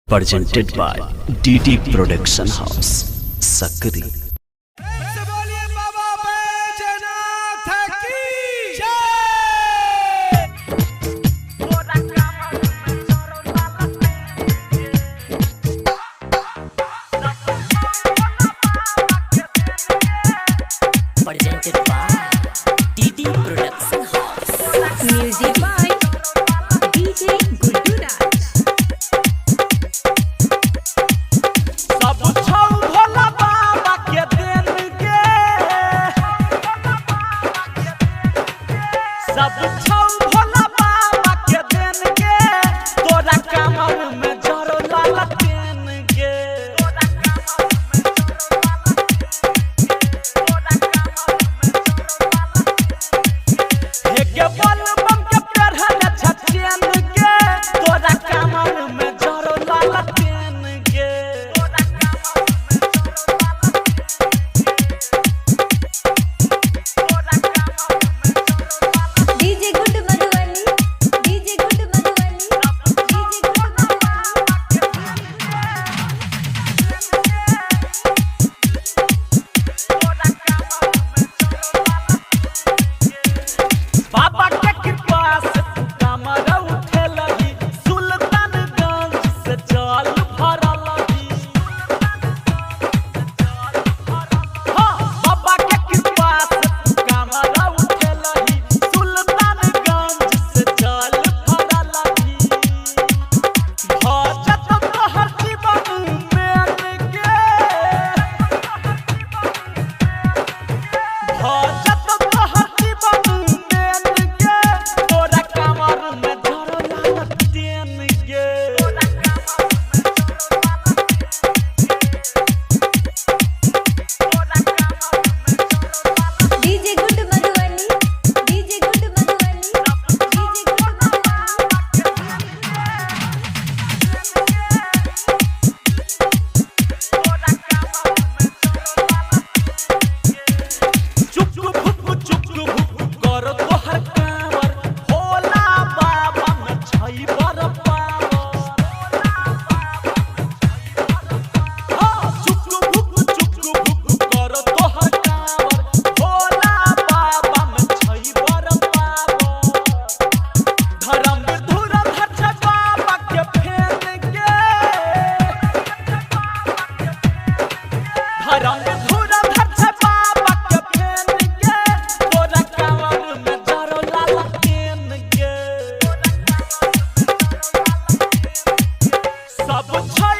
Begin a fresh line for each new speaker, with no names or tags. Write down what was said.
Presented by DD Production House, Sakri.
से बोलिए बाबा बैजनाथ की जय।
Presented by DD Production House.
Music by DJ Guddu Raj.
सब छौ भोला बाबा के देन के, सब छौ भोला बाबा के देन के, तोरा कमर में जरो लाल तेन के। हे के बल बम के पेढ़ल छचेन के, तोरा कमर में जरो लाल तेन के।
DJ Guddu Madhubani, DJ Guddu Madhubani, DJ Guddu Madhubani.
बाबा के कृपा से तू कमर उठे लगी, सुल्तानगंज से जल भरा लगी। हाँ, बाबा के कृपा से तू कमर उठे लगी, सुल्तानगंज से जल भरा लगी। भजत तोहर जीवन में के, भजत तोहर जीवन में के, तोरा कमर में धरो लाल तेन के।
DJ Guddu Madhubani, DJ Guddu Madhubani, DJ Guddu Madhubani.
चुप भुक चुप भुक कर तोहर कांवर, भोला बाबा में छई बर पावर। हाँ, चुप भुक चुप भुक कर तोहर कांवर, भोला बाबा में छई बर पावर। धर्म धुरंधर छै बाबा के फेन के, धर्म धुरंधर छै बाबा के फेन के, तोरा कांवर में जरो लाल तेन के। सब छै